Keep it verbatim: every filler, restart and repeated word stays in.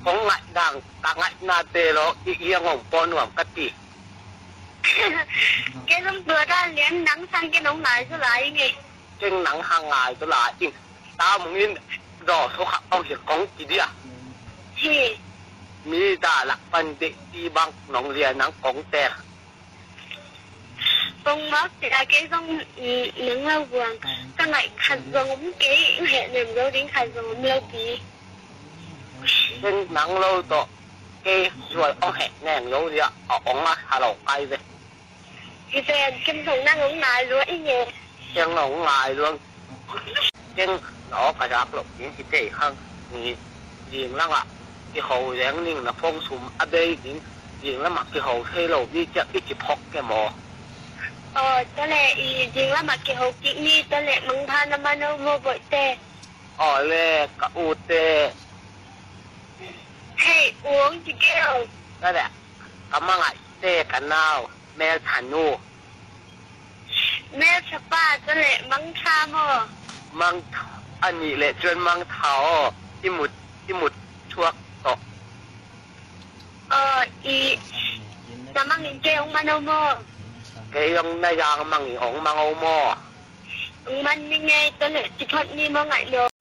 Kong ngaih dang ka ngaihna te lo i iang ong pawh nuam ka ti. Kei zong tua dan lian nang sang kei nong ngai zaw lai ing ei. Keng nang hang ngai zaw lai ing. Tamung in daw so kha ong hi kong ki dia. Hi. Mi da lak pan de ti bang nong lia nang kong tel. Kong mawk sia kei zong nang lo buang ka ngaih khat zong om kei, heh nem zo ding khat zong om lo pi. Keng nang lo tawh kei zual ong heh neng lo dia a ong a halo kai ve. Hi pen kem zong nang ong ngai lua i nge. Keng ong ngai luang. Keng na aw ka dak loh ding hi tei hang ni. Ding langah kiho leng ning na phone sum a bei ding. Ding lamah kiho thei lo mi ciah i kiphok ke maw? Aw, tale i ding lamah kiho kik ni tale mangpha na mano maw boihte? Aw le ka ute. Hei uang ci kei aw. Tale ka mangaihte ka nau. Mel thanu. Mel thapa tale mangtha maw? Mangtha a nih le cuan mangtha aw. I mut i mut thuak tawh. Aw i na mangin kei ong man aw maw? Kei ong na yang mangin ong mang aw maw? Ong man ni ngei tale ci phot ni maw ngaih maw?